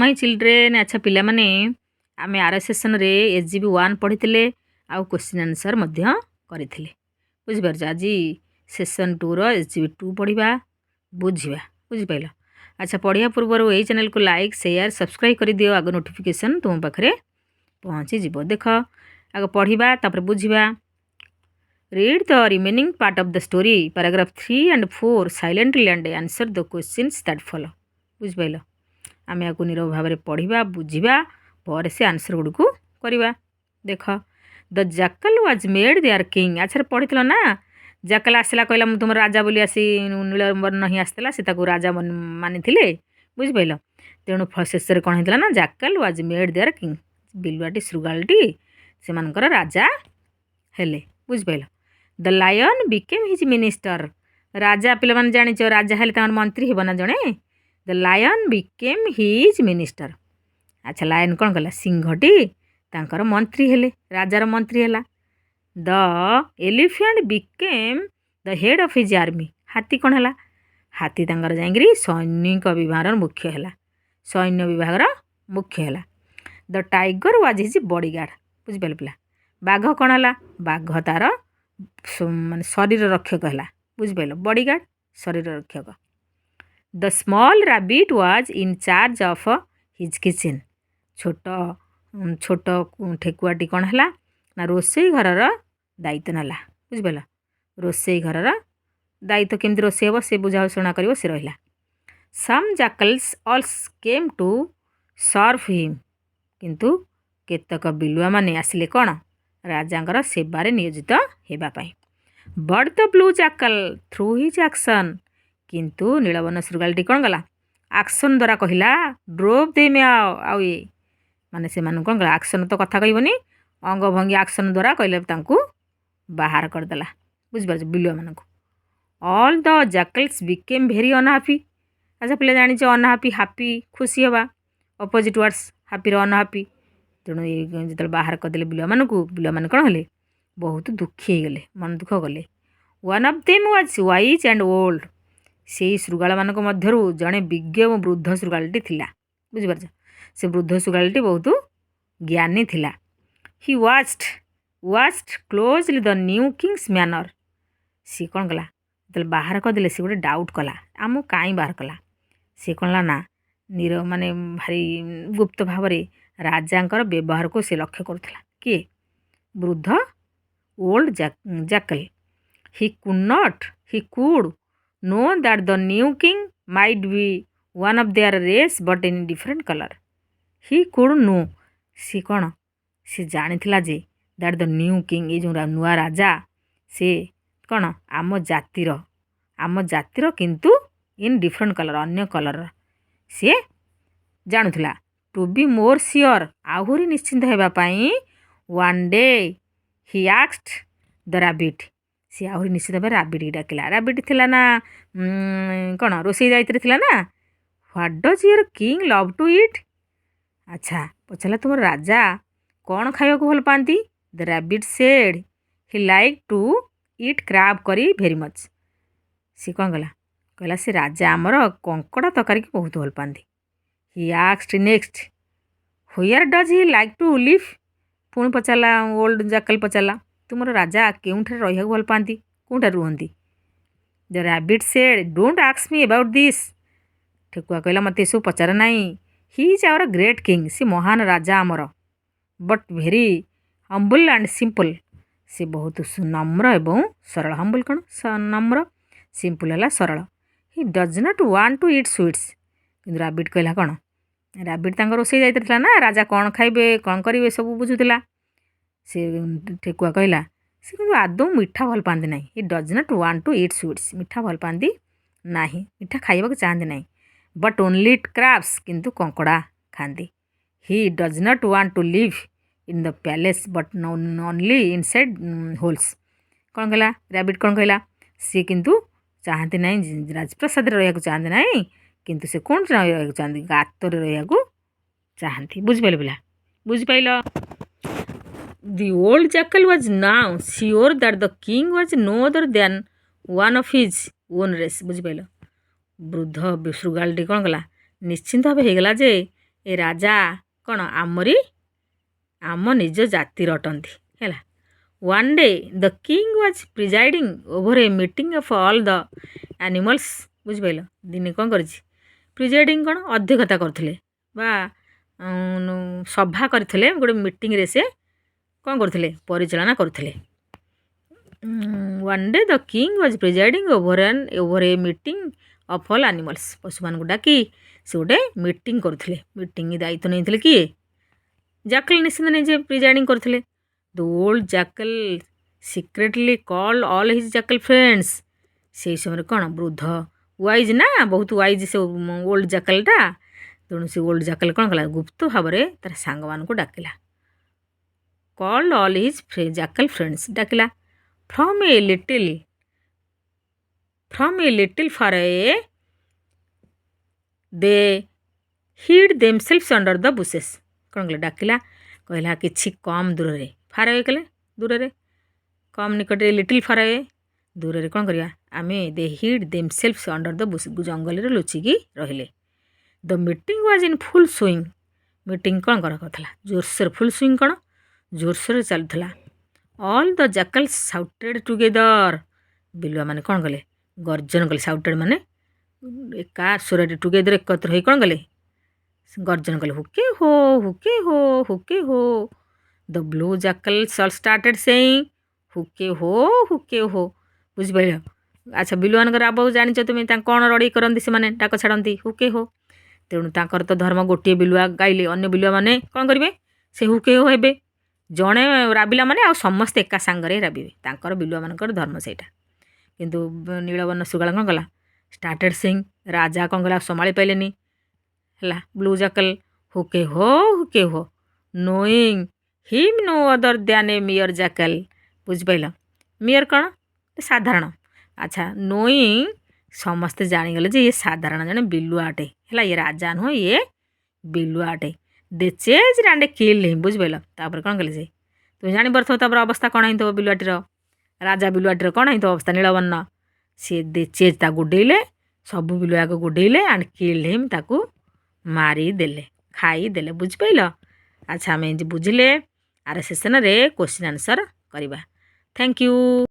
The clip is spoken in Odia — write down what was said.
ମାଇ ଚିଲଡ୍ରେନ୍। ଆଚ୍ଛା ପିଲାମାନେ, ଆମେ ଆର ସେସନ୍ରେ SGB 1 ପଢ଼ିଥିଲେ ଆଉ କ୍ୱେଶ୍ଚିନ୍ ଆନ୍ସର୍ ମଧ୍ୟ କରିଥିଲେ, ବୁଝିପାରୁଛ? ଆଜି ସେସନ୍ ଟୁର SGB 2 ପଢ଼ିବା, ବୁଝିବା, ବୁଝିପାରିଲ? ଆଚ୍ଛା, ପଢ଼ିବା ପୂର୍ବରୁ ଏଇ ଚ୍ୟାନେଲକୁ ଲାଇକ୍, ସେୟାର, ସବସ୍କ୍ରାଇବ୍ କରିଦିଅ। ଆଗ ନୋଟିଫିକେସନ୍ ତୁମ ପାଖରେ ପହଞ୍ଚିଯିବ। ଦେଖ, ଆଗ ପଢ଼ିବା, ତାପରେ ବୁଝିବା। Read the remaining part of the story, paragraph 3 and 4, silently and answer the questions that follow. ବୁଝିପାରିଲ? ଆମେ ଏହାକୁ ନିରବ ଭାବରେ ପଢ଼ିବା, ବୁଝିବା ପରେ ସେ ଆନ୍ସର୍ ଗୁଡ଼ିକୁ କରିବା। ଦେଖ, The jackal was made their king. ଆଚ୍ଛା, ପଢ଼ିଥିଲ ନା? ଜାକଲ ଆସିଲା, କହିଲା ମୁଁ ତୁମର ରାଜା ବୋଲି। ଆସି ନୀଳବର୍ଣ୍ଣ ହିଁ ଆସିଥିଲା, ସେ ତାକୁ ରାଜା ମାନିଥିଲେ, ବୁଝିପାରିଲ? ତେଣୁ ଶେଷରେ କ'ଣ ହେଇଥିଲା ନା jackal was made their king. ବିଲୁଆଟି, ଶୃଗାଳଟି ସେମାନଙ୍କର ରାଜା ହେଲେ, ବୁଝିପାରିଲ? The lion became his minister. ରାଜା, ପିଲାମାନେ ଜାଣିଛ, ରାଜା ହେଲେ ତାଙ୍କର ମନ୍ତ୍ରୀ ହେବ ନା ଜଣେ? The lion became his minister. ଆଚ୍ଛା, ଲାୟନ୍ କ'ଣ କଲା? ସିଂହଟି ତାଙ୍କର ମନ୍ତ୍ରୀ ହେଲେ, ରାଜାର ମନ୍ତ୍ରୀ ହେଲା। The elephant became the head of his army. ହାତୀ କ'ଣ ହେଲା? ହାତୀ ତାଙ୍କର ଯାଇକିରି ସୈନିକ ବିଭାଗର ମୁଖ୍ୟ ହେଲା, ସୈନ୍ୟ ବିଭାଗର ମୁଖ୍ୟ ହେଲା। The tiger was his bodyguard. ବୁଝିପାରିଲେ ପିଲା? ବାଘ କ'ଣ ହେଲା? ବାଘ ତାର ମାନେ ଶରୀର ରକ୍ଷକ ହେଲା, ବୁଝିପାରିଲ? ବଡ଼ିଗାର୍ଡ଼, ଶରୀର ରକ୍ଷକ। The small rabbit was in charge of his kitchen. ଛୋଟ ଛୋଟ ଠେକୁଆଟି କ'ଣ ହେଲା ନା ରୋଷେଇ ଘରର ଦାୟିତ୍ୱ ନେଲା, ବୁଝିପାରିଲ? ରୋଷେଇ ଘରର ଦାୟିତ୍ୱ, କେମିତି ରୋଷେଇ ହେବ ସେ ବୁଝାଶୁଣା କରିବ, ସେ ରହିଲା। Some jackals also came to serve him. କିନ୍ତୁ କେତେକ ବିଲୁଆମାନେ ଆସିଲେ କ'ଣ ରାଜାଙ୍କର ସେବାରେ ନିୟୋଜିତ ହେବା ପାଇଁ। But the blue jackal, through his action, କିନ୍ତୁ ନୀଳବର୍ଣ୍ଣ ଶୃଗାଳଟି କ'ଣ କଲା? ଆକ୍ସନ୍ ଦ୍ୱାରା କହିଲା, ଡ୍ରୋଭ୍ ଦେମ୍ ଆଉ ଏ ମାନେ ସେମାନଙ୍କୁ କ'ଣ କଲା? ଆକ୍ସନ୍ ତ କଥା କହିବନି, ଅଙ୍ଗ ଭଙ୍ଗୀ ଆକ୍ସନ୍ ଦ୍ୱାରା କହିଲେ ତାଙ୍କୁ ବାହାର କରିଦେଲା, ବୁଝିପାରୁଛ, ବିଲୁଆମାନଙ୍କୁ। All the jackals became very unhappy. ଆଚ୍ଛା ପିଲା, ଜାଣିଛ, ଅନହାପି, ହାପି ଖୁସି ହେବା, ଅପୋଜିଟ୍ ୱାର୍ଡ଼ସ୍ ହାପିର ଅନହାପି। ତେଣୁ ଏଇ ଯେତେବେଳେ ବାହାର କରିଦେଲେ ବିଲୁଆମାନଙ୍କୁ, ବିଲୁଆମାନେ କ'ଣ ହେଲେ? ବହୁତ ଦୁଃଖୀ ହେଇଗଲେ, ମନ ଦୁଃଖ କଲେ। One of them was wise and old. ସେଇ ଶୃଗାଳମାନଙ୍କ ମଧ୍ୟରୁ ଜଣେ ବିଜ୍ଞ ଏବଂ ବୃଦ୍ଧ ଶୃଗାଳଟି ଥିଲା, ବୁଝିପାରୁଛ? ସେ ବୃଦ୍ଧ ଶୃଗାଳଟି ବହୁତ ଜ୍ଞାନୀ ଥିଲା। He watched closely the new king's manner. ସିଏ କ'ଣ କଲା? ଯେତେବେଳେ ବାହାର କରିଦେଲେ, ସେ ଗୋଟେ ଡାଉଟ୍ କଲା, ଆମକୁ କାହିଁ ବାହାର କଲା? ସିଏ କ'ଣ ହେଲା ନା ନିର ମାନେ ଭାରି ଗୁପ୍ତ ଭାବରେ ରାଜାଙ୍କର ବ୍ୟବହାରକୁ ସେ ଲକ୍ଷ୍ୟ କରୁଥିଲା। କିଏ? ବୃଦ୍ଧ old jackal. He could not he could know that the new king might be one of their race but in different colour. He could know, ସିଏ କ'ଣ, ସେ ଜାଣିଥିଲା ଯେ that the new king, ଏଇ ଯେଉଁ ନୂଆ ରାଜା, ସେ କ'ଣ ଆମ ଜାତିର କିନ୍ତୁ ଇନ୍ ଡିଫରେଣ୍ଟ କଲର୍, ଅନ୍ୟ କଲର୍ର ସିଏ ଜାଣୁଥିଲା। ଟୁ ବି ମୋର୍ ସିଓର, ଆହୁରି ନିଶ୍ଚିନ୍ତ ହେବା ପାଇଁ, one day he asked the rabbit. ସିଏ ଆହୁରି ନିଶ୍ଚିତ ଭାବେ ରାବିଟ୍କି ଡାକିଲା। ରାବିଟ୍ ଥିଲା ନା କ'ଣ ରୋଷେଇ ଦାୟିତ୍ୱରେ ଥିଲା ନା। What does your king love to eat? ଆଚ୍ଛା, ପଚାରିଲା, ତୁମର ରାଜା କ'ଣ ଖାଇବାକୁ ଭଲ ପାଆନ୍ତି? The rabbit said he like to eat crab curry very much. ସିଏ କ'ଣ କଲା? କହିଲା ସେ ରାଜା ଆମର କଙ୍କଡ଼ା ତରକାରୀକି ବହୁତ ଭଲ ପାଆନ୍ତି। He asked next, "Where does he like to live?" ପୁଣି ପଚାରିଲା, ଓଲ୍ଡ ଜାକାଲ ପଚାରିଲା, ତୁମର ରାଜା କେଉଁଠାରେ ରହିବାକୁ ଭଲ ପାଆନ୍ତି, କେଉଁଠାରେ ରୁହନ୍ତି? The rabbit said, "Don't ask me about this." ଠେକୁଆ କହିଲା, ମୋତେ ଏସବୁ ପଚାର ନାହିଁ। He is our great king, ସେ ମହାନ ରାଜା ଆମର, but very humble and simple. ସେ ବହୁତ ନମ୍ର ଏବଂ ସରଳ। ହମ୍ବୁଲ୍ କ'ଣ? ନମ୍ର। ସିମ୍ପଲ୍ ହେଲା ସରଳ। He does not want to eat sweets. କିନ୍ତୁ ରାବିଟ୍ କହିଲା କ'ଣ? ରାବିଟ୍ ତାଙ୍କ ରୋଷେଇ ଦାୟିତ୍ୱରେ ଥିଲା ନା, ରାଜା କ'ଣ ଖାଇବେ, କ'ଣ କରିବେ, ସବୁ ବୁଝୁଥିଲା ସେ। ଠେକୁଆ କହିଲା, ସେ କିନ୍ତୁ ଆଦୌ ମିଠା ଭଲ ପାଆନ୍ତି ନାହିଁ। He does not want to eat sweets. ମିଠା ଭଲ ପାଆନ୍ତି ନାହିଁ, ମିଠା ଖାଇବାକୁ ଚାହାନ୍ତି ନାହିଁ। ବଟ୍ ଓନ୍ଲି କ୍ରାବ୍ସ, କିନ୍ତୁ କଙ୍କଡ଼ା ଖାଆନ୍ତି। He does not want to live in the palace but only inside holes. କ'ଣ କହିଲା ରାବିଟ୍? କ'ଣ କହିଲା? ସିଏ କିନ୍ତୁ ଚାହାନ୍ତି ନାହିଁ, ରାଜପ୍ରାସାଦରେ ରହିବାକୁ ଚାହାନ୍ତି ନାହିଁ, କିନ୍ତୁ ସେ କ'ଣ ରହିବାକୁ ଚାହାନ୍ତି? ଗାତରେ ରହିବାକୁ ଚାହାନ୍ତି। ବୁଝିପାରିଲେ ପିଲା? ବୁଝିପାରିଲ? The old jackal was now sure that the king was no other than one of his own race. ବୁଝିପାରିଲ? ବୃଦ୍ଧ ଶୃଗାଳଟି କ'ଣ କଲା? ନିଶ୍ଚିନ୍ତ ଭାବେ ହେଇଗଲା ଯେ ଏ ରାଜା କ'ଣ ଆମରି, ଆମ ନିଜ ଜାତିର ଅଟନ୍ତି, ହେଲା। One day the king was presiding over a meeting of all the animals. ବୁଝିପାରିଲ? ଦିନେ କ'ଣ କରିଛି? ପ୍ରିଜାଇଡ଼ିଂ କ'ଣ? ଅଧ୍ୟକ୍ଷତା କରୁଥିଲେ ବା ସଭା କରିଥିଲେ। ଗୋଟେ ମିଟିଂରେ ସେ କ'ଣ କରୁଥିଲେ? ପରିଚାଳନା କରୁଥିଲେ। One day the king was presiding over a meeting of all animals. ପଶୁମାନଙ୍କୁ ଡାକି ସେ ଗୋଟେ ମିଟିଂ କରୁଥିଲେ। ମିଟିଂ ଦାୟିତ୍ୱ ନେଇଥିଲେ କିଏ? ଜାକଲ ନିଶ୍ଚିନ୍ତ ନିଜେ ପ୍ରିଜାଇଡ଼ିଂ କରୁଥିଲେ। The old jackal secretly called all his jackal friends. ସେଇ ସମୟରେ କ'ଣ, ବୃଦ୍ଧ ୱାଇଜ୍ ନା, ବହୁତ ୱାଇଜ୍ ସେ ଓଲ୍ଡ ଜାକଲଟା। ତେଣୁ ସେ ଓଲ୍ଡ ଜାକଲ କ'ଣ କଲା? ଗୁପ୍ତ ଭାବରେ ତାର ସାଙ୍ଗମାନଙ୍କୁ ଡାକିଲା। Called all his jackal friends ଡାକିଲା। From a little far away they hid themselves under the bushes. କ'ଣ କଲେ? ଡାକିଲା, କହିଲା କିଛି କମ୍ ଦୂରରେ, ଫାର୍ ଆୱେ କଲେ ଦୂରରେ, କମ୍ ନିକଟରେ, ଲିଟିଲ୍ ଫାର୍ ଆୱେ ଦୂରରେ କ'ଣ କରିବା ଆମେ? They hid themselves under the bush, ଜଙ୍ଗଲରେ ଲୁଚିକି ରହିଲେ। The meeting was in full swing. Meeting କ'ଣ କରାଯାଉଥିଲା? ଜୋରସୋର। ଫୁଲ୍ ସୁଇଂ କ'ଣ? ଜୋରସୋରରେ ଚାଲୁଥିଲା। All the jackals shouted together. ବିଲୁଆମାନେ କ'ଣ କଲେ? ଗର୍ଜନ କଲେ। ସାଉଟେଡ଼ ମାନେ ଏକା ସ୍ୱରରେ, ଟୁଗେଦର ଏକତ୍ର ହୋଇ କ'ଣ କଲେ? ଗର୍ଜନ କଲେ। ହୁକେ ହୋ, ହୁକେ ହୋ, ହୁକେ ହୋ। The blue jackal started saying, "ହୁକେ ହୋ, ହୁକେ ହୋ।" ବୁଝିପାରିଲ? ଆଚ୍ଛା, ବିଲୁଆମାନଙ୍କର ରାବ ଜାଣିଛ ତୁମେ। ତାଙ୍କ କ'ଣ ରଡ଼ି କରନ୍ତି ସେମାନେ? ଡାକ ଛାଡ଼ନ୍ତି ହୁକେ ହୋ। ତେଣୁ ତାଙ୍କର ତ ଧର୍ମ, ଗୋଟିଏ ବିଲୁଆ ଗାଇଲେ ଅନ୍ୟ ବିଲୁଆମାନେ କ'ଣ କରିବେ? ସେ ହୁକେ ହୋ ହେବେ। ଜଣେ ରାବିଲା ମାନେ ଆଉ ସମସ୍ତେ ଏକା ସାଙ୍ଗରେ ରାବିବେ। ତାଙ୍କର ବିଲୁଆମାନଙ୍କର ଧର୍ମ ସେଇଟା। କିନ୍ତୁ ନୀଳବର୍ଣ୍ଣ ଶୃଗାଳ କ'ଣ କଲା? ଷ୍ଟାର୍ଟେଡ଼ ସେଇଂ। ରାଜା କ'ଣ କଲା? ସମ୍ଭାଳି ପାଇଲେନି, ହେଲା। ବ୍ଲୁ ଜାକଲ ହୁକେ ହୋ, ହୁକେ ହୋ, knowing him no other than a mere jackal. ବୁଝିପାରିଲ? ମିୟର କ'ଣ? ସାଧାରଣ। ଆଚ୍ଛା, ନୋଇଂ, ସମସ୍ତେ ଜାଣିଗଲେ ଯେ ଇଏ ସାଧାରଣ ଜଣେ ବିଲୁଆ ଅଟେ, ହେଲା। ଇଏ ରାଜା ନୁହଁ, ଇଏ ବିଲୁଆ ଅଟେ। They chased and killed him. ବୁଝିପାରିଲ? ତାପରେ କ'ଣ କଲେ ସେ? ତୁମେ ଜାଣିପାରୁଥିବ ତାପରେ ଅବସ୍ଥା କ'ଣ ହେଇଥିବ ବିଲୁଆଟିର, ରାଜା ବିଲୁଆଟିର କ'ଣ ହେଇଥିବ ଅବସ୍ଥା, ନୀଳବର୍ଣ୍ଣ। ସିଏ ଦେ ଚେଜ୍, ତାକୁ ଗୋଡ଼େଇଲେ, ସବୁ ବିଲୁଆକୁ ଗୋଡ଼େଇଲେ, ଆଣ୍ଡ କିଲ୍ଡ ହିମ୍, ତାକୁ ମାରିଦେଲେ, ଖାଇଦେଲେ। ବୁଝିପାରିଲ? ଆଚ୍ଛା, ଆମେ ଏମିତି ବୁଝିଲେ। ଆର ସେସନରେ କୋଶ୍ଚିନ୍ ଆନ୍ସର୍ କରିବା। Thank you.